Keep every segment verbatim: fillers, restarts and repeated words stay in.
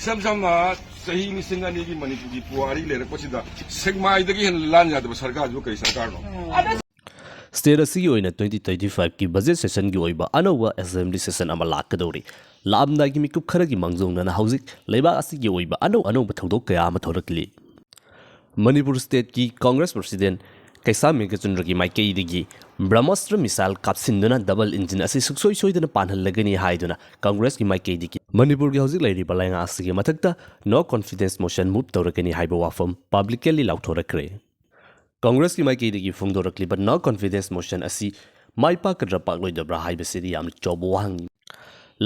ꯏꯁꯝ ꯁꯝꯅ ꯆꯍꯤ ꯂꯤꯁꯤꯡ ꯑꯅꯤꯒꯤ ꯃꯅꯤꯄꯨꯔꯒꯤ ꯄꯨꯋꯥꯔꯤ ꯂꯩꯔꯛꯄꯁꯤꯗ ꯁꯦꯛꯃꯥꯏꯗꯒꯤ ꯍꯦꯟꯅ ꯂꯥꯟ ꯌꯥꯗꯕ ꯁꯔꯀꯥꯔꯁꯤꯕꯨ ꯀꯔꯤ ꯁꯔꯀꯥꯔꯅꯣ? ꯁ꯭ꯇꯦꯠ ꯑꯁꯤꯒꯤ ꯑꯣꯏꯅ ꯇ꯭ꯋꯦꯟꯇꯤ ꯇ꯭ꯋꯦꯟꯇꯤ ꯐꯥꯏꯚꯀꯤ ꯕꯖꯦꯠ ꯁꯦꯁꯟꯒꯤ ꯑꯣꯏꯕ ꯑꯅꯧꯕ ꯑꯦꯁꯦꯝꯕ꯭ꯂꯤ ꯁꯦꯁꯟ ꯑꯃ ꯂꯥꯛꯀꯗꯧꯔꯤ꯫ ꯂꯥꯛꯑꯝꯗꯥꯏꯒꯤ ꯃꯤꯀꯨꯞ ꯈꯔꯒꯤ ꯃꯥꯡꯖꯧꯅꯅ ꯍꯧꯖꯤꯛ ꯂꯩꯕꯥꯛ ꯑꯁꯤꯒꯤ ꯑꯣꯏꯕ ꯑꯅꯧ ꯑꯅꯧꯕ ꯊꯧꯗꯣꯛ ꯀꯌꯥ ꯑꯃ ꯊꯣꯔꯛꯂꯤ꯫ ꯃꯅꯤꯄꯨꯔ ꯁ꯭ꯇꯦꯠꯀꯤ ꯀꯣꯡꯒ꯭ꯔꯦꯁ ꯄ꯭ꯔꯁꯤꯗꯦꯟ ꯀꯩꯁꯥꯝ ꯃꯦꯘꯆꯟꯗ꯭ꯔꯒꯤ ꯃꯥꯏꯀꯩꯗꯒꯤ ꯕ꯭ꯔꯍꯃꯁꯇ꯭ꯔ ꯃꯤꯁꯥꯏꯜ ꯀꯥꯞꯁꯤꯟꯗꯨꯅ ꯗꯕꯜ ꯏꯟꯖꯤꯟ ꯑꯁꯤ ꯁꯨꯡꯁꯣꯏ ꯁꯣꯏꯗꯅ ꯄꯥꯟꯍꯜꯂꯒꯅꯤ ꯍꯥꯏꯗꯨꯅ ꯀꯣꯡꯒ꯭ꯔꯦꯁꯀꯤ ꯃꯥꯏꯀꯩꯗꯒꯤ ꯃꯅꯤꯄꯨꯔꯒꯤ ꯍꯧꯖꯤꯛ ꯂꯩꯔꯤꯕ ꯂꯩꯉꯥꯛ ꯑꯁꯤꯒꯤ ꯃꯊꯛꯇ ꯅꯣ ꯀꯣꯟꯐꯤꯗꯦꯟꯁ ꯃꯣꯁꯟ ꯃꯨꯚ ꯇꯧꯔꯒꯅꯤ ꯍꯥꯏꯕ ꯋꯥꯐꯝ ꯄꯕ꯭ꯂꯤꯀꯦꯜꯂꯤ ꯂꯥꯎꯊꯣꯔꯛꯈ꯭ꯔꯦ꯫ ꯀꯣꯡꯒ꯭ꯔꯦꯁꯀꯤ ꯃꯥꯏꯀꯩꯗꯒꯤ ꯐꯣꯡꯗꯣꯔꯛꯂꯤꯕ ꯅꯣ ꯀꯣꯟꯐꯤꯗꯦꯟꯁ ꯃꯣꯁꯟ ꯑꯁꯤ ꯃꯥꯏ ꯄꯥꯛꯀꯗ꯭ꯔꯥ ꯄꯥꯛꯂꯣꯏꯗꯕ꯭ꯔꯥ ꯍꯥꯏꯕꯁꯤꯗꯤ ꯌꯥꯝꯅ ꯆꯥꯎꯕ ꯋꯥꯍꯪꯅꯤ꯫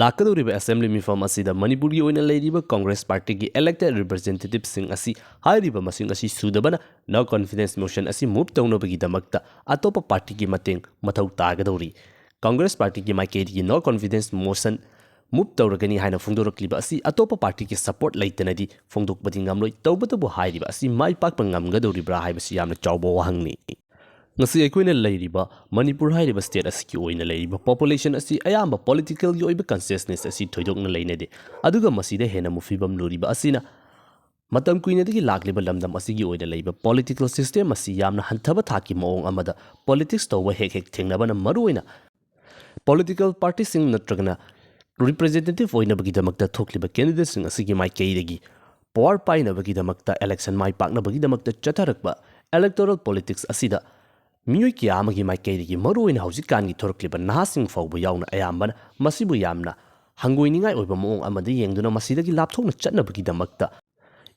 ꯂꯥꯛꯀꯗꯧꯔꯤꯕ ꯑꯦꯁꯦꯝꯕ꯭ꯂꯤ ꯃꯤꯐꯝ ꯑꯁꯤꯗ ꯃꯅꯤꯄꯨꯔꯒꯤ ꯑꯣꯏꯅ ꯂꯩꯔꯤꯕ ꯀꯣꯡꯒ꯭ꯔꯦꯁ ꯄꯥꯔꯇꯤꯒꯤ ꯏꯂꯦꯛꯇꯦꯗ ꯔꯤꯄ꯭ꯔꯖꯦꯟꯇꯦꯇꯤꯚꯁꯤꯡ ꯑꯁꯤ ꯍꯥꯏꯔꯤꯕ ꯃꯁꯤꯡ ꯑꯁꯤ ꯁꯨꯗꯕꯅ ꯅꯣ ꯀꯣꯟꯐꯤꯗꯦꯟꯁ ꯃꯣꯁꯟ ꯑꯁꯤ ꯃꯨꯚ ꯇꯧꯅꯕꯒꯤꯗꯃꯛꯇ ꯑꯇꯣꯞꯄ ꯄꯥꯔꯇꯤꯒꯤ ꯃꯇꯦꯡ ꯃꯊꯧ ꯇꯥꯒꯗꯧꯔꯤ꯫ ꯀꯣꯡꯒ꯭ꯔꯦꯁ ꯄꯥꯔꯇꯤꯒꯤ ꯃꯥꯏꯀꯩꯗꯒꯤ ꯅꯣ ꯀꯣꯟꯐꯤꯗꯦꯟꯁ ꯃꯣꯁꯟ ꯃꯨꯚ ꯇꯧꯔꯒꯅꯤ ꯍꯥꯏꯅ ꯐꯣꯡꯗꯣꯔꯛꯂꯤꯕ ꯑꯁꯤ ꯑꯇꯣꯞꯄ ꯄꯥꯔꯇꯤꯒꯤ ꯁꯄꯣꯔꯠ ꯂꯩꯇꯅꯗꯤ ꯐꯣꯡꯗꯣꯛꯄꯗꯤ ꯉꯝꯂꯣꯏ꯫ ꯇꯧꯕꯇꯕꯨ ꯍꯥꯏꯔꯤꯕ ꯑꯁꯤ ꯃꯥꯏ ꯄꯥꯛꯄ ꯉꯝꯒꯗꯧꯔꯤꯕ꯭ꯔꯥ ꯍꯥꯏꯕꯁꯤ ꯌꯥꯝꯅ ꯆꯥꯎꯕ ꯋꯥꯍꯪꯅꯤ꯫ ꯉꯁꯤ ꯑꯩꯈꯣꯏꯅ ꯂꯩꯔꯤꯕ ꯃꯅꯤꯄꯨꯔ ꯍꯥꯏꯔꯤꯕ ꯁ꯭ꯇꯦꯠ ꯑꯁꯤꯒꯤ ꯑꯣꯏꯅ ꯂꯩꯔꯤꯕ ꯄꯣꯄꯨꯂꯦꯁꯟ ꯑꯁꯤ ꯑꯌꯥꯝꯕ ꯄꯣꯂꯤꯇꯤꯀꯦꯜꯒꯤ ꯑꯣꯏꯕ ꯀꯟꯁꯤꯌꯁꯅꯦꯁ ꯑꯁꯤ ꯊꯣꯏꯗꯣꯛꯅ ꯂꯩꯅꯗꯦ꯫ ꯑꯗꯨꯒ ꯃꯁꯤꯗ ꯍꯦꯟꯅ ꯃꯨꯛꯐꯤꯕꯝ ꯂꯨꯔꯤꯕ ꯑꯁꯤꯅ ꯃꯇꯝ ꯀꯨꯏꯅꯗꯒꯤ ꯂꯥꯛꯂꯤꯕ ꯂꯝꯗꯝ ꯑꯁꯤꯒꯤ ꯑꯣꯏꯅ ꯂꯩꯕ ꯄꯣꯂꯤꯇꯤꯀꯦꯜ ꯁꯤꯁꯇꯦꯝ ꯑꯁꯤ ꯌꯥꯝꯅ ꯍꯟꯊꯕ ꯊꯥꯛꯀꯤ ꯃꯑꯣꯡ ꯑꯃꯗ ꯄꯣꯂꯤꯇꯤꯛꯁ ꯇꯧꯕ ꯍꯦꯛ ꯍꯦꯛ ꯊꯦꯡꯅꯕꯅ ꯃꯔꯨꯑꯣꯏꯅ ꯄꯣꯂꯤꯇꯤꯀꯦꯜ ꯄꯥꯔꯇꯤꯁꯤꯡ ꯅꯠꯇ꯭ꯔꯒꯅ ꯔꯤꯄ꯭ꯔꯖꯦꯟꯇꯦꯇꯤꯚ ꯑꯣꯏꯅꯕꯒꯤꯗꯃꯛꯇ ꯊꯣꯛꯂꯤꯕ ꯀꯦꯟꯗꯤꯗꯦꯠꯁꯤꯡ ꯑꯁꯤꯒꯤ ꯃꯥꯏꯀꯩꯗꯒꯤ ꯄꯋꯥꯔ ꯄꯥꯏꯅꯕꯒꯤꯗꯃꯛꯇ, ꯏꯂꯦꯛꯁꯟ ꯃꯥꯏ ꯄꯥꯛꯅꯕꯒꯤꯗꯃꯛꯇ ꯆꯠꯊꯔꯛꯄ ꯏꯂꯦꯛꯇꯣꯔꯦꯜ ꯄꯣꯂꯤꯇꯤꯛꯁ ꯑꯁꯤꯗ ꯃꯤꯑꯣꯏ ꯀꯌꯥ ꯑꯃꯒꯤ ꯃꯥꯏꯀꯩꯗꯒꯤ ꯃꯔꯨꯑꯣꯏꯅ ꯍꯧꯖꯤꯛꯀꯥꯟꯒꯤ ꯊꯣꯔꯛꯂꯤꯕ ꯅꯍꯥꯁꯤꯡ ꯐꯥꯎꯕ ꯌꯥꯎꯅ ꯑꯌꯥꯝꯕꯅ ꯃꯁꯤꯕꯨ ꯌꯥꯝꯅ ꯍꯪꯒꯣꯏꯅꯤꯡꯉꯥꯏ ꯑꯣꯏꯕ ꯃꯑꯣꯡ ꯑꯃꯗ ꯌꯦꯡꯗꯨꯅ ꯃꯁꯤꯗꯒꯤ ꯂꯥꯞꯊꯣꯛꯅ ꯆꯠꯅꯕꯒꯤꯗꯃꯛꯇ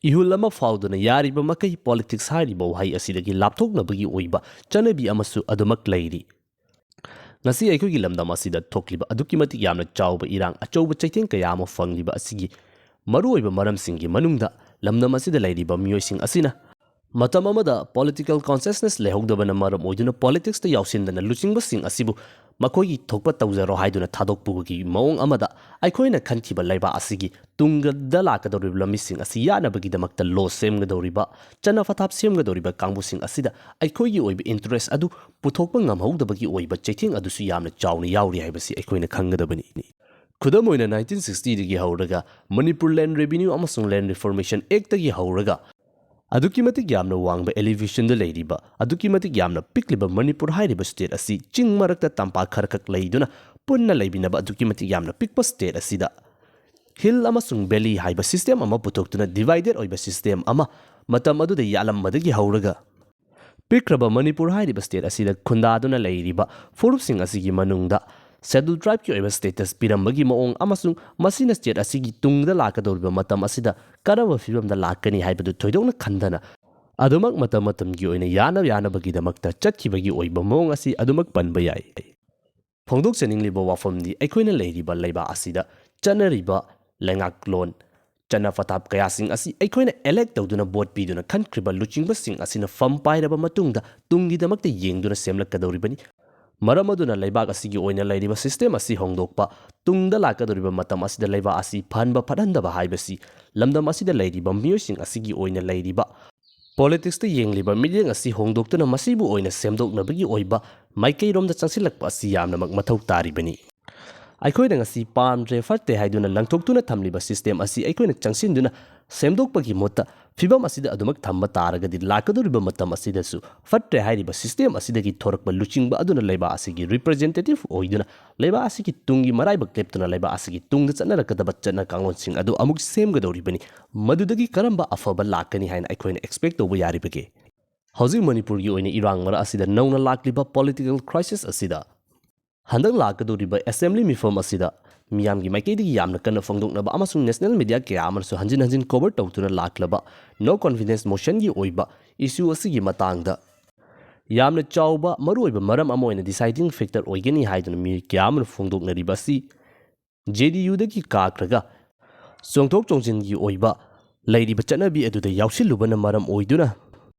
ꯏꯍꯨꯜ ꯑꯃ ꯐꯥꯎꯗꯨꯅ ꯌꯥꯔꯤꯕ ꯃꯈꯩ ꯄꯣꯂꯤꯇꯤꯛꯁ ꯍꯥꯏꯔꯤꯕ ꯋꯥꯍꯩ ꯑꯁꯤꯗꯒꯤ ꯂꯥꯞꯊꯣꯛꯅꯕꯒꯤ ꯑꯣꯏꯕ ꯆꯠꯅꯕꯤ ꯑꯃꯁꯨ ꯑꯗꯨꯃꯛ ꯂꯩꯔꯤ꯫ ꯉꯁꯤ ꯑꯩꯈꯣꯏꯒꯤ ꯂꯝꯗꯝ ꯑꯁꯤꯗ ꯊꯣꯛꯂꯤꯕ ꯑꯗꯨꯛꯀꯤ ꯃꯇꯤꯛ ꯌꯥꯝꯅ ꯆꯥꯎꯕ ꯏꯔꯥꯡ, ꯑꯆꯧꯕ ꯆꯩꯊꯦꯡ ꯀꯌꯥ ꯑꯃ ꯐꯪꯂꯤꯕ ꯑꯁꯤꯒꯤ ꯃꯔꯨꯑꯣꯏꯕ ꯃꯔꯝꯁꯤꯡꯒꯤ ꯃꯅꯨꯡꯗ ꯂꯝꯗꯝ ꯑꯁꯤꯗ ꯂꯩꯔꯤꯕ ꯃꯤꯑꯣꯏꯁꯤꯡ ꯑꯁꯤꯅ ꯃꯇꯝ ꯑꯃꯗ ꯄꯣꯂꯤꯇꯤꯀꯦꯜ ꯀꯣꯟꯁꯤꯌꯁꯅꯦꯁ ꯂꯩꯍꯧꯗꯕꯅ ꯃꯔꯝ ꯑꯣꯏꯗꯨꯅ ꯄꯣꯂꯤꯇꯤꯛꯁꯇ ꯌꯥꯎꯁꯤꯟꯗꯅ ꯂꯨꯆꯤꯡꯕꯁꯤꯡ ꯑꯁꯤꯕꯨ ꯃꯈꯣꯏꯒꯤ ꯊꯣꯛꯄ ꯇꯧꯖꯔꯣ ꯍꯥꯏꯗꯨꯅ ꯊꯥꯗꯣꯛꯄꯒꯤ ꯃꯑꯣꯡ ꯑꯃꯗ ꯑꯩꯈꯣꯏꯅ ꯈꯟꯈꯤꯕ ꯂꯩꯕꯥꯛ ꯑꯁꯤꯒꯤ ꯇꯨꯡꯗ ꯂꯥꯛꯀꯗꯧꯔꯤꯕ ꯂꯝꯕꯤꯁꯤꯡ ꯑꯁꯤ ꯌꯥꯅꯕꯒꯤꯗꯃꯛꯇ ꯂꯣ ꯁꯦꯝꯒꯗꯧꯔꯤꯕ, ꯆꯠꯅ ꯄꯊꯥꯞ ꯁꯦꯝꯒꯗꯧꯔꯤꯕ ꯀꯥꯡꯕꯨꯁꯤꯡ ꯑꯁꯤꯗ ꯑꯩꯈꯣꯏꯒꯤ ꯑꯣꯏꯕ ꯏꯟꯇꯔꯦꯁ ꯑꯗꯨ ꯄꯨꯊꯣꯛꯄ ꯉꯝꯍꯧꯗꯕꯒꯤ ꯑꯣꯏꯕ ꯆꯩꯊꯦꯡ ꯑꯗꯨꯁꯨ ꯌꯥꯝꯅ ꯆꯥꯎꯅ ꯌꯥꯎꯔꯤ ꯍꯥꯏꯕꯁꯤ ꯑꯩꯈꯣꯏꯅ ꯈꯪꯒꯗꯕꯅꯤ꯫ ꯈꯨꯗꯝ ꯑꯣꯏꯅ, ꯅꯥꯏꯟꯇꯤꯟ ꯁꯤꯛꯁꯇꯤꯗꯒꯤ ꯍꯧꯔꯒ ꯃꯅꯤꯄꯨꯔ Land Revenue ꯑꯃꯁꯨꯡ Land Reformation Actꯇꯒꯤ ꯍꯧꯔꯒ ꯑꯗꯨꯛꯀꯤ ꯃꯇꯤꯛ ꯌꯥꯝꯅ ꯋꯥꯡꯕ elevationꯗ ꯂꯩꯔꯤꯕ, ꯑꯗꯨꯛꯀꯤ ꯃꯇꯤꯛ ꯌꯥꯝꯅ ꯄꯤꯛꯂꯤꯕ ꯃꯅꯤꯄꯨꯔ ꯍꯥꯏꯔꯤꯕ state ꯑꯁꯤ ꯆꯤꯡ ꯃꯔꯛꯇ ꯇꯝꯄꯥꯛ ꯈꯔꯈꯛ ꯂꯩꯗꯨꯅ ꯄꯨꯟꯅ ꯂꯩꯃꯤꯟꯅꯕ ꯑꯗꯨꯛꯀꯤ ꯃꯇꯤꯛ ꯌꯥꯝꯅ ꯄꯤꯛꯄ state ꯑꯁꯤꯗ hill ꯑꯃꯁꯨꯡ valley ꯍꯥꯏꯕ system ꯑꯃ ꯄꯨꯊꯣꯛꯇꯨꯅ divided ꯑꯣꯏꯕ system ꯑꯃ ꯃꯇꯝ ꯑꯗꯨꯗ ꯌꯥꯠꯂꯝꯕꯗꯒꯤ ꯍꯧꯔꯒ ꯄꯤꯛꯈ꯭ꯔꯕ ꯃꯅꯤꯄꯨꯔ ꯍꯥꯏꯔꯤꯕ state ꯑꯁꯤꯗ ꯈꯨꯟꯗꯥꯗꯨꯅ ꯂꯩꯔꯤꯕ ꯐꯨꯔꯨꯞꯁꯤꯡ ꯑꯁꯤꯒꯤ ꯃꯅꯨꯡꯗ Scheduled Tribeꯀꯤ ꯑꯣꯏꯕ status ꯄꯤꯔꯝꯕꯒꯤ ꯃꯑꯣꯡ ꯑꯃꯁꯨꯡ ꯃꯁꯤꯅ state ꯑꯁꯤꯒꯤ ꯇꯨꯡꯗ ꯂꯥꯛꯀꯗꯧꯔꯤꯕ ꯃꯇꯝ ꯑꯁꯤꯗ ꯀꯔꯝꯕ ꯐꯤꯕꯝꯗ ꯂꯥꯛꯀꯅꯤ ꯍꯥꯏꯕꯗꯨ ꯊꯣꯏꯗꯣꯛꯅ ꯈꯟꯊꯅ ꯑꯗꯨꯃꯛ ꯃꯇꯝ ꯃꯇꯝꯒꯤ ꯑꯣꯏꯅ ꯌꯥꯅ ꯌꯥꯅꯕꯒꯤꯗꯃꯛꯇ ꯆꯠꯈꯤꯕꯒꯤ ꯑꯣꯏꯕ ꯃꯑꯣꯡ ꯑꯁꯤ ꯑꯗꯨꯃꯛ ꯄꯟꯕ ꯌꯥꯏ꯫ ꯐꯣꯡꯗꯣꯛꯆꯅꯤꯡꯂꯤꯕ ꯋꯥꯐꯝꯗꯤ ꯑꯩꯈꯣꯏꯅ ꯂꯩꯔꯤꯕ ꯂꯩꯕꯥꯛ ꯑꯁꯤꯗ ꯆꯠꯅꯔꯤꯕ ꯂꯩꯉꯥꯛꯂꯣꯟ, ꯆꯠꯅ ꯄꯊꯥꯞ ꯀꯌꯥꯁꯤꯡ ꯑꯁꯤ ꯑꯩꯈꯣꯏꯅ elect ꯇꯧꯗꯨꯅ vote ꯄꯤꯗꯨꯅ ꯈꯟꯈ꯭ꯔꯤꯕ ꯂꯨꯆꯤꯡꯕꯁꯤꯡ ꯑꯁꯤꯅ ꯐꯝ ꯄꯥꯏꯔꯕ ꯃꯇꯨꯡꯗ ꯇꯨꯡꯒꯤꯗꯃꯛꯇ ꯌꯦꯡꯗꯨꯅ ꯁꯦꯝꯂꯛꯀꯗꯧꯔꯤꯕꯅꯤ꯫ ꯃꯔꯝ ꯑꯗꯨꯅ ꯂꯩꯕꯥꯛ ꯑꯁꯤꯒꯤ ꯑꯣꯏꯅ ꯂꯩꯔꯤꯕ system ꯑꯁꯤ ꯍꯣꯡꯗꯣꯛꯄ, ꯇꯨꯡꯗ ꯂꯥꯛꯀꯗꯧꯔꯤꯕ ꯃꯇꯝ ꯑꯁꯤꯗ ꯂꯩꯕꯥꯛ ꯑꯁꯤ ꯐꯍꯟꯕ ꯐꯠꯍꯟꯗꯕ ꯍꯥꯏꯕꯁꯤ ꯂꯝꯗꯝ ꯑꯁꯤꯗ ꯂꯩꯔꯤꯕ ꯃꯤꯑꯣꯏꯁꯤꯡ ꯑꯁꯤꯒꯤ ꯑꯣꯏꯅ ꯂꯩꯔꯤꯕ politicsꯇ ꯌꯦꯡꯂꯤꯕ ꯃꯤꯠꯌꯦꯡ ꯑꯁꯤ ꯍꯣꯡꯗꯣꯛꯇꯨꯅ ꯃꯁꯤꯕꯨ ꯑꯣꯏꯅ ꯁꯦꯝꯗꯣꯛꯅꯕꯒꯤ ꯑꯣꯏꯕ ꯃꯥꯏꯀꯩꯔꯣꯝꯗ ꯆꯪꯁꯤꯜꯂꯛꯄ ꯑꯁꯤ ꯌꯥꯝꯅꯃꯛ ꯃꯊꯧ ꯇꯥꯔꯤꯕꯅꯤ꯫ ꯑꯩꯈꯣꯏꯅ ꯉꯁꯤ ꯄꯥꯝꯗ꯭ꯔꯦ, ꯐꯠꯇꯦ ꯍꯥꯏꯗꯨꯅ ꯂꯪꯊꯣꯛꯇꯨꯅ ꯊꯝꯂꯤꯕ system ꯑꯁꯤ ꯑꯩꯈꯣꯏꯅ ꯆꯪꯁꯤꯟꯗꯨꯅ ꯁꯦꯝꯗꯣꯛꯄꯒꯤ ꯃꯍꯨꯠꯇ ꯐꯤꯕꯝ ꯑꯁꯤꯗ ꯑꯗꯨꯃꯛ ꯊꯝꯕ ꯇꯥꯔꯒꯗꯤ ꯂꯥꯛꯀꯗꯧꯔꯤꯕ ꯃꯇꯝ ꯑꯁꯤꯗꯁꯨ ꯐꯠꯇ꯭ꯔꯦ ꯍꯥꯏꯔꯤꯕ system ꯑꯁꯤꯗꯒꯤ ꯊꯣꯔꯛꯄ ꯂꯨꯆꯤꯡꯕ ꯑꯗꯨꯅ ꯂꯩꯕꯥꯛ ꯑꯁꯤꯒꯤ representative ꯑꯣꯏꯗꯨꯅ ꯂꯩꯕꯥꯛ ꯑꯁꯤꯒꯤ ꯇꯨꯡꯒꯤ ꯃꯔꯥꯏꯕꯛ ꯂꯦꯞꯇꯨꯅ ꯂꯩꯕꯥꯛ ꯑꯁꯤꯒꯤ ꯇꯨꯡꯗ ꯆꯠꯅꯔꯛꯀꯗꯕ ꯆꯠꯅ ꯀꯥꯡꯂꯣꯟꯁꯤꯡ ꯑꯗꯨ ꯑꯃꯨꯛ ꯁꯦꯝꯒꯗꯧꯔꯤꯕꯅꯤ꯫ ꯃꯗꯨꯗꯒꯤ ꯀꯔꯝꯕ ꯑꯐꯕ ꯂꯥꯛꯀꯅꯤ ꯍꯥꯏꯅ ꯑꯩꯈꯣꯏꯅ expect ꯇꯧꯕ ꯌꯥꯔꯤꯕꯒꯦ? ꯍꯧꯖꯤꯛ ꯃꯅꯤꯄꯨꯔꯒꯤ ꯑꯣꯏꯅ ꯏꯔꯥꯡ ꯃꯔꯛ ꯑꯁꯤꯗ ꯅꯧꯅ ꯂꯥꯛꯂꯤꯕ political crisis ꯑꯁꯤꯗ ꯍꯟꯗꯛ ꯂꯥꯛꯀꯗꯧꯔꯤꯕ assembly ꯃꯤꯐꯝ ꯑꯁꯤꯗ ꯃꯤꯌꯥꯝꯒꯤ ꯃꯥꯏꯀꯩꯗꯒꯤ ꯌꯥꯝꯅ ꯀꯟꯅ ꯐꯣꯡꯗꯣꯛꯅꯕ ꯑꯃꯁꯨꯡ national media ꯀꯌꯥ ꯑꯃꯅꯁꯨ ꯍꯟꯖꯤꯟ ꯍꯟꯖꯤꯟ cover ꯇꯧꯗꯨꯅ ꯂꯥꯛꯂꯕ no confidence motionꯒꯤ ꯑꯣꯏꯕ issue ꯑꯁꯤꯒꯤ ꯃꯇꯥꯡꯗ ꯌꯥꯝꯅ ꯆꯥꯎꯕ ꯃꯔꯨꯑꯣꯏꯕ ꯃꯔꯝ ꯑꯃ ꯑꯣꯏꯅ deciding factor ꯑꯣꯏꯒꯅꯤ ꯍꯥꯏꯗꯨꯅ ꯃꯤꯑꯣꯏ ꯀꯌꯥ ꯑꯃꯅ ꯐꯣꯡꯗꯣꯛꯅꯔꯤꯕ ꯑꯁꯤ JDUꯗꯒꯤ ꯀꯥꯈ꯭ꯔꯒ ꯆꯣꯡꯊꯣꯛ ꯆꯣꯡꯁꯤꯟꯒꯤ ꯑꯣꯏꯕ ꯂꯩꯔꯤꯕ ꯆꯠꯅꯕꯤ ꯑꯗꯨꯗ ꯌꯥꯎꯁꯤꯜꯂꯨꯕꯅ ꯃꯔꯝ ꯑꯣꯏꯗꯨꯅ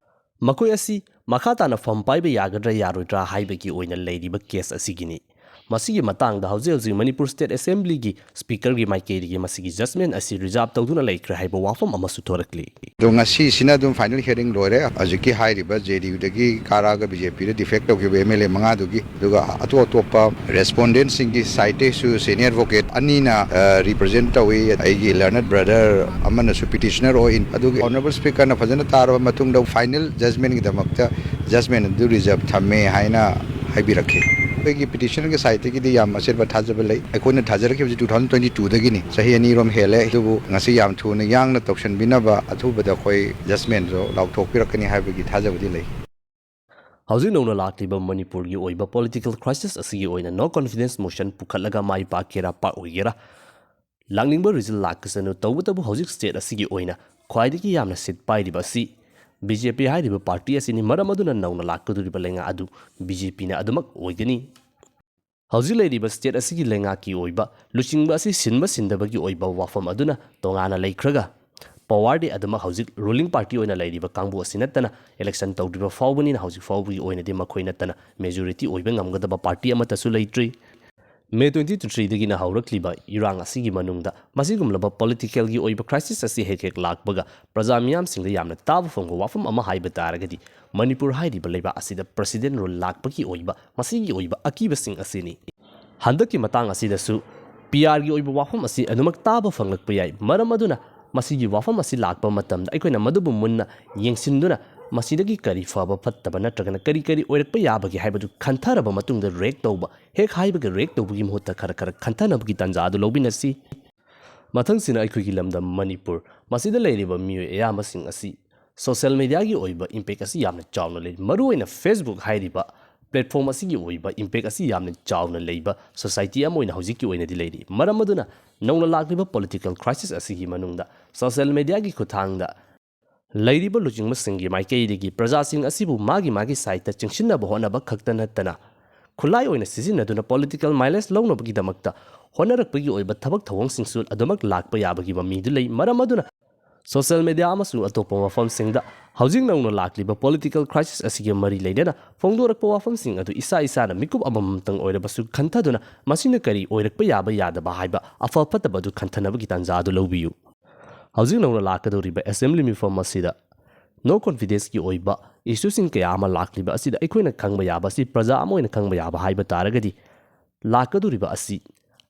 ꯃꯈꯣꯏ ꯑꯁꯤ ꯃꯈꯥ ꯇꯥꯅ ꯐꯝ ꯄꯥꯏꯕ ꯌꯥꯒꯗ꯭ꯔꯥ ꯌꯥꯔꯣꯏꯗ꯭ꯔꯥ ꯍꯥꯏꯕꯒꯤ ꯑꯣꯏꯅ ꯂꯩꯔꯤꯕ case ꯑꯁꯤꯒꯤꯅꯤ꯫ ꯃꯁꯤꯒꯤ ꯃꯇꯥꯡꯗ ꯍꯧꯖꯤꯛ ꯍꯧꯖꯤꯛ ꯃꯅꯤꯄꯨꯔ ꯁ꯭ꯇꯦꯠ ꯑꯦꯁꯦꯝꯕ꯭ꯂꯤꯒꯤ ꯁ꯭ꯄꯤꯀꯔꯒꯤ ꯃꯥꯏꯀꯩꯗꯒꯤ ꯃꯁꯤꯒꯤ ꯖꯖꯃꯦꯟ ꯑꯁꯤ ꯔꯤꯖꯥꯔꯚ ꯇꯧꯗꯨꯅ ꯂꯩꯈ꯭ꯔꯦ ꯍꯥꯏꯕ ꯋꯥꯐꯝ ꯑꯃꯁꯨ ꯊꯣꯔꯛꯂꯤ꯫ ꯑꯗꯣ ꯉꯁꯤꯁꯤꯅ ꯑꯗꯨꯝ ꯐꯥꯏꯅꯦꯜ ꯍꯤꯌꯥꯔꯤꯡ ꯂꯣꯏꯔꯦ꯫ ꯍꯧꯖꯤꯛꯀꯤ ꯍꯥꯏꯔꯤꯕ ꯖꯦ ꯗꯤ ꯌꯨꯗꯒꯤ ꯀꯥꯔꯛꯑꯒ ꯕꯤ ꯖꯦ ꯄꯤꯗ ꯗꯤꯐꯦꯛ ꯇꯧꯈꯤꯕ ꯑꯦꯝ ꯑꯦꯜ ꯑꯦ ꯃꯉꯥꯗꯨꯒꯤ, ꯑꯗꯨꯒ ꯑꯇꯣꯞ ꯑꯇꯣꯞꯄ ꯔꯦꯁꯄꯣꯟꯗꯦꯟꯠꯁꯤꯡꯒꯤ ꯁꯥꯏꯠꯇꯩꯁꯨ ꯁꯦꯅꯤꯌꯔ ꯑꯦꯗꯚꯣꯀꯦꯠ ꯑꯅꯤꯅ ꯔꯤꯄ꯭ꯔꯖꯦꯟꯠ ꯇꯧꯏ꯫ ꯑꯩꯒꯤ ꯂꯔꯅꯦꯗ ꯕ꯭ꯔꯗꯔ ꯑꯃꯅꯁꯨ ꯄꯤꯇꯤꯁꯅꯔ ꯑꯣꯏ꯫ ꯑꯗꯨꯒꯤ ꯑꯣꯅꯔꯦꯕꯜ ꯁ꯭ꯄꯤꯀꯔꯅ ꯐꯖꯅ ꯇꯥꯔꯕ ꯃꯇꯨꯡꯗ ꯐꯥꯏꯅꯦꯜ ꯖꯖꯃꯦꯟꯒꯤꯗꯃꯛꯇ ꯖꯖꯃꯦꯟ ꯑꯗꯨ ꯔꯤꯖꯥꯔꯚ ꯊꯝꯃꯦ ꯍꯥꯏꯅ ꯍꯥꯏꯕꯤꯔꯛꯈꯤ꯫ ꯑꯩꯈꯣꯏꯒꯤ ꯄꯤꯇꯤꯁꯅꯔꯒꯤ ꯁꯥꯏꯠꯇꯒꯤꯗꯤ ꯌꯥꯝ ꯑꯆꯦꯠꯄ ꯊꯥꯖꯕ ꯂꯩ꯫ ꯑꯩꯈꯣꯏꯅ ꯊꯥꯖꯔꯛꯈꯤꯕꯁꯤ ꯇꯨ ꯊꯥꯎꯖꯟ ꯇ꯭ꯋꯦꯟꯇꯤ ꯇꯨꯗꯒꯤꯅꯤ, ꯆꯍꯤ ꯑꯅꯤꯔꯣꯝ ꯍꯦꯜꯂꯦ꯫ ꯑꯗꯨꯕꯨ ꯉꯁꯤ ꯌꯥꯝ ꯊꯨꯅ ꯌꯥꯡꯅ ꯇꯧꯁꯟꯕꯤꯅꯕ ꯑꯊꯨꯕꯗ ꯑꯩꯈꯣꯏ ꯖꯖꯃꯦꯟꯗꯣ ꯂꯥꯎꯊꯣꯛꯄꯤꯔꯛꯀꯅꯤ ꯍꯥꯏꯕꯒꯤ ꯊꯥꯖꯕꯗꯤ ꯂꯩ꯫ ꯍꯧꯖꯤꯛ ꯅꯧꯅ ꯂꯥꯛꯂꯤꯕ ꯃꯅꯤꯄꯨꯔꯒꯤ ꯑꯣꯏꯕ ꯄꯣꯂꯤꯇꯤꯀꯦꯜ ꯀ꯭ꯔꯥꯏꯁꯤꯁ ꯑꯁꯤꯒꯤ ꯑꯣꯏꯅ ꯅꯣ ꯀꯣꯟꯐꯤꯗꯦꯟꯁ ꯃꯣꯁꯟ ꯄꯨꯈꯠꯂꯒ ꯃꯥꯏ ꯄꯥꯛꯀꯦꯔꯥ ꯄꯥꯛꯑꯣꯏꯒꯦꯔꯥ, ꯂꯥꯛꯅꯤꯡꯕ ꯔꯤꯖꯜ ꯂꯥꯛꯀꯁꯅꯨ, ꯇꯧꯕꯇꯕꯨ ꯍꯧꯖꯤꯛ ꯁ꯭ꯇꯦꯠ ꯑꯁꯤꯒꯤ ꯑꯣꯏꯅ ꯈ꯭ꯋꯥꯏꯗꯒꯤ ꯌꯥꯝꯅ ꯁꯤꯠ ꯄꯥꯏꯔꯤꯕ ꯑꯁꯤ ꯕꯤ ꯖꯦ ꯄꯤ ꯍꯥꯏꯔꯤꯕ ꯄꯥꯔꯇꯤ ꯑꯁꯤꯅꯤ꯫ ꯃꯔꯝ ꯑꯗꯨꯅ ꯅꯧꯅ ꯂꯥꯛꯀꯗꯧꯔꯤꯕ ꯂꯩꯉꯥꯛ ꯑꯗꯨ ꯕꯤ ꯖꯦ ꯄꯤꯅ ꯑꯗꯨꯃꯛ ꯑꯣꯏꯒꯅꯤ꯫ ꯍꯧꯖꯤꯛ ꯂꯩꯔꯤꯕ ꯁ꯭ꯇꯦꯠ ꯑꯁꯤꯒꯤ ꯂꯩꯉꯥꯛꯀꯤ ꯑꯣꯏꯕ ꯂꯨꯆꯤꯡꯕ ꯑꯁꯤ ꯁꯤꯟꯕ ꯁꯤꯟꯗꯕꯒꯤ ꯑꯣꯏꯕ ꯋꯥꯐꯝ ꯑꯗꯨꯅ ꯇꯣꯉꯥꯟꯅ ꯂꯩꯈ꯭ꯔꯒ, ꯄꯋꯥꯔꯗꯤ ꯑꯗꯨꯃꯛ ꯍꯧꯖꯤꯛ ꯔꯨꯂꯤꯡ ꯄꯥꯔꯇꯤ ꯑꯣꯏꯅ ꯂꯩꯔꯤꯕ ꯀꯥꯡꯕꯨ ꯑꯁꯤ ꯅꯠꯇꯅ ꯏꯂꯦꯛꯁꯟ ꯇꯧꯗ꯭ꯔꯤꯕ ꯐꯥꯎꯕꯅꯤꯅ ꯍꯧꯖꯤꯛ ꯐꯥꯎꯕꯒꯤ ꯑꯣꯏꯅꯗꯤ ꯃꯈꯣꯏ ꯅꯠꯇꯅ ꯃꯦꯖꯣꯔꯤꯇꯤ ꯑꯣꯏꯕ ꯉꯝꯒꯗꯕ ꯄꯥꯔꯇꯤ ꯑꯃꯠꯇꯁꯨ ꯂꯩꯇ꯭ꯔꯤ꯫ ꯃꯦ ꯇ꯭ꯋꯦꯟꯇꯤ ꯇ꯭ꯋꯦꯟꯇꯤ ꯊ꯭ꯔꯤꯗꯒꯤꯅ ꯍꯧꯔꯛꯂꯤꯕ ꯏꯔꯥꯡ ꯑꯁꯤꯒꯤ ꯃꯅꯨꯡꯗ ꯃꯁꯤꯒꯨꯝꯂꯕ ꯄꯣꯂꯤꯇꯤꯀꯦꯜꯒꯤ ꯑꯣꯏꯕ ꯀ꯭ꯔꯥꯏꯁꯤꯁ ꯑꯁꯤ ꯍꯦꯛ ꯍꯦꯛ ꯂꯥꯛꯄꯒ ꯄ꯭ꯔꯖꯥ ꯃꯤꯌꯥꯝꯁꯤꯡꯗ ꯌꯥꯝꯅ ꯇꯥꯕ ꯐꯪꯕ ꯋꯥꯐꯝ ꯑꯃ ꯍꯥꯏꯕ ꯇꯥꯔꯒꯗꯤ ꯃꯅꯤꯄꯨꯔ ꯍꯥꯏꯔꯤꯕ ꯂꯩꯕꯥꯛ ꯑꯁꯤꯗ ꯄ꯭ꯔꯁꯤꯗꯦꯟ ꯔꯨꯜ ꯂꯥꯛꯄꯒꯤ ꯑꯣꯏꯕ ꯃꯁꯤꯒꯤ ꯑꯣꯏꯕ ꯑꯀꯤꯕꯁꯤꯡ ꯑꯁꯤꯅꯤ꯫ ꯍꯟꯗꯛꯀꯤ ꯃꯇꯥꯡ ꯑꯁꯤꯗꯁꯨ ꯄꯤ ꯑꯥꯔꯒꯤ ꯑꯣꯏꯕ ꯋꯥꯐꯝ ꯑꯁꯤ ꯑꯗꯨꯃꯛ ꯇꯥꯕ ꯐꯪꯂꯛꯄ ꯌꯥꯏ꯫ ꯃꯔꯝ ꯑꯗꯨꯅ ꯃꯁꯤꯒꯤ ꯋꯥꯐꯝ ꯑꯁꯤ ꯂꯥꯛꯄ ꯃꯇꯝꯗ ꯑꯩꯈꯣꯏꯅ ꯃꯗꯨꯕꯨ ꯃꯨꯟꯅ ꯌꯦꯡꯁꯤꯟꯗꯨꯅ ꯃꯁꯤꯗꯒꯤ ꯀꯔꯤ ꯐꯕ ꯐꯠꯇꯕ ꯅꯠꯇ꯭ꯔꯒꯅ ꯀꯔꯤ ꯀꯔꯤ ꯑꯣꯏꯔꯛꯄ ꯌꯥꯕꯒꯦ ꯍꯥꯏꯕꯗꯨ ꯈꯟꯊꯔꯕ ꯃꯇꯨꯡꯗ ꯔꯤꯌꯦꯛ ꯇꯧꯕ, ꯍꯦꯛ ꯍꯥꯏꯕꯒ ꯔꯤꯌꯦꯛ ꯇꯧꯕꯒꯤ ꯃꯍꯨꯠꯇ ꯈꯔ ꯈꯔ ꯈꯟꯊꯅꯕꯒꯤ ꯇꯥꯟꯖꯥ ꯑꯗꯨ ꯂꯧꯃꯤꯟꯅꯁꯤ꯫ ꯃꯊꯪꯁꯤꯅ ꯑꯩꯈꯣꯏꯒꯤ ꯂꯝꯗꯝ ꯃꯅꯤꯄꯨꯔ, ꯃꯁꯤꯗ ꯂꯩꯔꯤꯕ ꯃꯤꯑꯣꯏ ꯑꯌꯥꯝꯕꯁꯤꯡ ꯑꯁꯤ ꯁꯣꯁꯤꯌꯦꯜ ꯃꯤꯗꯤꯌꯥꯒꯤ ꯑꯣꯏꯕ ꯏꯝꯄꯦꯛ ꯑꯁꯤ ꯌꯥꯝꯅ ꯆꯥꯎꯅ ꯂꯩ꯫ ꯃꯔꯨꯑꯣꯏꯅ ꯐꯦꯁꯕꯨꯛ ꯍꯥꯏꯔꯤꯕ ꯄ꯭ꯂꯦꯠꯐꯣꯝ ꯑꯁꯤꯒꯤ ꯑꯣꯏꯕ ꯏꯝꯄꯦꯛ ꯑꯁꯤ ꯌꯥꯝꯅ ꯆꯥꯎꯅ ꯂꯩꯕ ꯁꯣꯁꯥꯏꯇꯤ ꯑꯃ ꯑꯣꯏꯅ ꯍꯧꯖꯤꯛꯀꯤ ꯑꯣꯏꯅꯗꯤ ꯂꯩꯔꯤ꯫ ꯃꯔꯝ ꯑꯗꯨꯅ ꯅꯧꯅ ꯂꯥꯛꯂꯤꯕ ꯄꯣꯂꯤꯇꯤꯀꯦꯜ ꯀ꯭ꯔꯥꯏꯁꯤꯁ ꯑꯁꯤꯒꯤ ꯃꯅꯨꯡꯗ ꯁꯣꯁꯤꯌꯦꯜ ꯃꯤꯗꯤꯌꯥꯒꯤ ꯈꯨꯠꯊꯥꯡꯗ ꯂꯩꯔꯤꯕ ꯂꯨꯆꯤꯡꯕꯁꯤꯡꯒꯤ ꯃꯥꯏꯀꯩꯗꯒꯤ ꯄ꯭ꯔꯖꯥꯁꯤꯡ ꯑꯁꯤꯕꯨ ꯃꯥꯒꯤ ꯃꯥꯒꯤ ꯁꯥꯏꯠꯇ ꯆꯤꯡꯁꯤꯟꯅꯕ ꯍꯣꯠꯅꯕ ꯈꯛꯇ ꯅꯠꯇꯅ ꯈꯨꯠꯂꯥꯏ ꯑꯣꯏꯅ ꯁꯤꯖꯤꯟꯅꯗꯨꯅ ꯄꯣꯂꯤꯇꯤꯀꯦꯜ ꯃꯥꯏꯂꯦꯖ ꯂꯧꯅꯕꯒꯤꯗꯃꯛꯇ ꯍꯣꯠꯅꯔꯛꯄꯒꯤ ꯑꯣꯏꯕ ꯊꯕꯛ ꯊꯧꯑꯣꯡꯁꯤꯡꯁꯨ ꯑꯗꯨꯃꯛ ꯂꯥꯛꯄ ꯌꯥꯕꯒꯤ ꯃꯃꯤꯗꯨ ꯂꯩ꯫ ꯃꯔꯝ ꯑꯗꯨꯅ ꯁꯣꯁꯤꯌꯦꯜ ꯃꯤꯗꯤꯌꯥ ꯑꯃꯁꯨꯡ ꯑꯇꯣꯞꯄ ꯃꯐꯝꯁꯤꯡꯗ ꯍꯧꯖꯤꯛ ꯅꯧꯅ ꯂꯥꯛꯂꯤꯕ ꯄꯣꯂꯤꯇꯤꯀꯦꯜ ꯀ꯭ꯔꯥꯏꯁꯤꯁ ꯑꯁꯤꯒ ꯃꯔꯤ ꯂꯩꯅꯅ ꯐꯣꯡꯗꯣꯔꯛꯄ ꯋꯥꯐꯝꯁꯤꯡ ꯑꯗꯨ ꯏꯁꯥ ꯏꯁꯥꯅ ꯃꯤꯀꯨꯞ ꯑꯃꯃꯝꯇꯪ ꯑꯣꯏꯔꯕꯁꯨ ꯈꯟꯊꯗꯨꯅ ꯃꯁꯤꯅ ꯀꯔꯤ ꯑꯣꯏꯔꯛꯄ ꯌꯥꯕ ꯌꯥꯗꯕ ꯍꯥꯏꯕ ꯑꯐ ꯐꯠꯇꯕ ꯑꯗꯨ ꯈꯟꯊꯅꯕꯒꯤ ꯇꯥꯟꯖꯥ ꯑꯗꯨ ꯂꯧꯕꯤꯌꯨ꯫ ꯍꯧꯖꯤꯛ ꯅꯧꯅ ꯂꯥꯛꯀꯗꯧꯔꯤꯕ ꯑꯦꯁꯦꯝꯕ꯭ꯂꯤ ꯃꯤꯐꯝ ꯑꯁꯤꯗ ꯅꯣ ꯀꯣꯟꯐꯤꯗꯦꯟꯁꯀꯤ ꯑꯣꯏꯕ ꯏꯁꯨꯁꯤꯡ ꯀꯌꯥ ꯑꯃ ꯂꯥꯛꯂꯤꯕ ꯑꯁꯤꯗ ꯑꯩꯈꯣꯏꯅ ꯈꯪꯕ ꯌꯥꯕ ꯑꯁꯤ, ꯄ꯭ꯔꯖꯥ ꯑꯃ ꯑꯣꯏꯅ ꯈꯪꯕ ꯌꯥꯕ ꯍꯥꯏꯕ ꯇꯥꯔꯒꯗꯤ, ꯂꯥꯛꯀꯗꯧꯔꯤꯕ ꯑꯁꯤ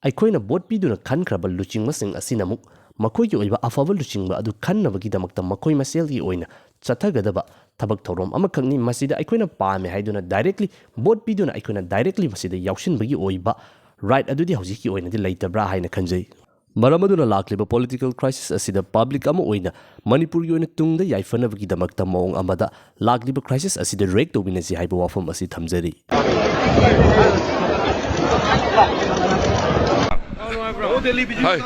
ꯑꯩꯈꯣꯏꯅ ꯚꯣꯠ ꯄꯤꯗꯨꯅ ꯈꯟꯈ꯭ꯔꯕ ꯂꯨꯆꯤꯡꯕꯁꯤꯡ ꯑꯁꯤꯅ ꯑꯃꯨꯛ ꯃꯈꯣꯏꯒꯤ ꯑꯣꯏꯕ ꯑꯐꯕ ꯂꯨꯆꯤꯡꯕ ꯑꯗꯨ ꯈꯟꯅꯕꯒꯤꯗꯃꯛꯇ ꯃꯈꯣꯏ ꯃꯁꯦꯜꯒꯤ ꯑꯣꯏꯅ ꯆꯠꯊꯒꯗꯕ ꯊꯕꯛ ꯊꯧꯔꯝ ꯑꯃꯈꯛꯅꯤ꯫ ꯃꯁꯤꯗ ꯑꯩꯈꯣꯏꯅ ꯄꯥꯝꯃꯦ ꯍꯥꯏꯗꯨꯅ ꯗꯥꯏꯔꯦꯛꯂꯤ ꯚꯣꯠ ꯄꯤꯗꯨꯅ ꯑꯩꯈꯣꯏꯅ ꯗꯥꯏꯔꯦꯛꯂꯤ ꯃꯁꯤꯗ ꯌꯥꯎꯁꯤꯟꯕꯒꯤ ꯑꯣꯏꯕ ꯔꯥꯏꯠ ꯑꯗꯨꯗꯤ ꯍꯧꯖꯤꯛꯀꯤ ꯑꯣꯏꯅꯗꯤ ꯂꯩꯇꯕ꯭ꯔꯥ ꯍꯥꯏꯅ ꯈꯟꯖꯩ꯫ ꯃꯔꯝ ꯑꯗꯨꯅ ꯂꯥꯛꯂꯤꯕ ꯄꯣꯂꯤꯇꯤꯀꯦꯜ ꯀ꯭ꯔꯥꯏꯁꯤꯁ ꯑꯁꯤꯗ ꯄꯕ꯭ꯂꯤꯛ ꯑꯃ ꯑꯣꯏꯅ ꯃꯅꯤꯄꯨꯔꯒꯤ ꯑꯣꯏꯅ ꯇꯨꯡꯗ ꯌꯥꯏꯐꯅꯕꯒꯤꯗꯃꯛꯇ ꯃꯑꯣꯡ ꯑꯃꯗ ꯂꯥꯛꯂꯤꯕ ꯀ꯭ꯔꯥꯏꯁꯤꯁ ꯑꯁꯤꯗ ꯔꯤꯌꯦꯛ ꯇꯧꯃꯤꯟꯅꯁꯤ ꯍꯥꯏꯕ ꯋꯥꯐꯝ ꯑꯁꯤ ꯊꯝꯖꯔꯤ꯫ ꯍꯥꯏ꯫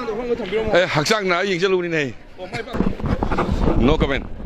ꯑꯦ, ꯍꯛꯆꯥꯡ ꯅꯥ ꯌꯦꯡ ꯆꯠꯂꯨꯕꯅꯤꯅꯦ꯫ No comment.